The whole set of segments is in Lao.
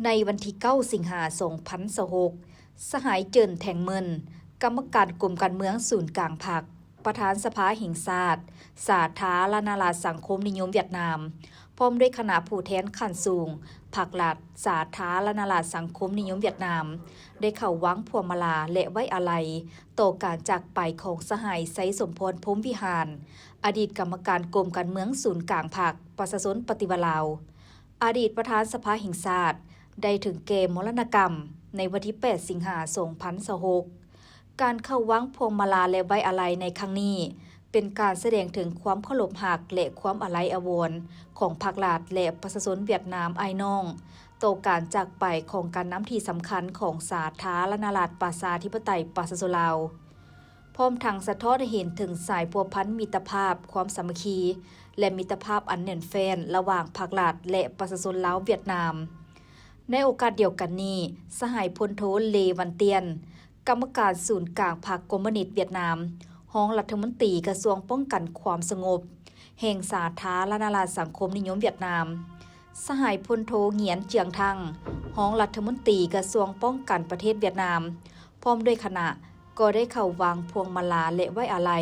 ໃນວັນທີເກົ້າ ສິງຫາ ສອງພັນຊາວຫົກ, ສະຫາຍ ເຈີນ ແທງເມິນ, ກຳມະການກົມການເມືອງສູນກາງພັກ, ປະທານສະພາແຫ່ງຊາດ ສາທາລະນະລັດສັງຄົມນິຍົມຫວຽດນາມ, ພ້ອມດ້ວຍຄະນະຜູ້ແທນຂັ້ນສູງພັກລັດ ສາທາລະນະລັດສັງຄົມນິຍົມຫວຽດນາມ ໄດ້ເຂົ້າວາງພວງມາລາ ແລະ ໄວ້ອາໄລ ຕໍ່ການຈາກໄປຂອງສະຫາຍ ໄຊສົມພອນ ພົມວິຫານ, ອະດີດກຳມະການກົມການເມືອງສູນກາງພັກປະຊາຊົນປະຕິວັດລາວ, ອະດີດປະທານສະພາແຫ່ງຊາດ ໄດ້ເຖິງແກ່ມໍລະນະກຳໃນວັນທີແປດ ສິງຫາ ສອງພັນຊາວຫົກ. ການເຂົ້າວາງພວງມາລາ ແລະ ໄວ້ອາໄລໃນຄັ້ງນີ້ ເປັນການສະແດງເຖິງຄວາມເຄົາລົບຮັກ ແລະ ຄວາມອາໄລອາວອນຂອງພັກລັດ ແລະ ປະຊາຊົນຫວຽດນາມອ້າຍນ້ອງ ຕໍ່ການຈາກໄປຂອງການນຳທີ່ສຳຄັນຂອງສາທາລະນະລັດປະຊາທິປະໄຕປະຊາຊົນລາວ, ພ້ອມທັງສະທ້ອນໃຫ້ເຫັນເຖິງສາຍພົວພັນມິດຕະພາບ, ຄວາມສາມັກຄີ ແລະ ມິດຕະພາບອັນແໜ້ນແຟ້ນລະຫວ່າງພັກລັດ ແລະ ປະຊາຊົນລາວຫວຽດນາມ. ໃນໂອກາດດຽວກັນນີ້, ສະຫາຍ ພົນໂທ ເລ ວັນຕຽນ, ກຳມະການສູນກາງພັກຄອມມູນິດຫວຽດນາມ, ຮອງລັດຖະມົນຕີກະຊວງປ້ອງກັນຄວາມສະຫງົບ ແຫ່ງສາທາລະນະລັດສັງຄົມນິຍົມຫວຽດນາມ, ສະຫາຍ ພົນໂທ ຫງຽນ ຈຽງທັງ, ຮອງລັດຖະມົນຕີກະຊວງປ້ອງກັນປະເທດຫວຽດນາມ, ພ້ອມດ້ວຍຄະນະ ກໍໄດ້ເຂົ້າວາງພວງມາລາ ແລະ ໄວ້ອາໄລ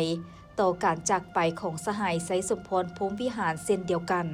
ຕໍ່ການຈາກໄປຂອງສະຫາຍ ໄຊສົມພອນ ພົມວິຫານ ເຊັ່ນດຽວກັນ.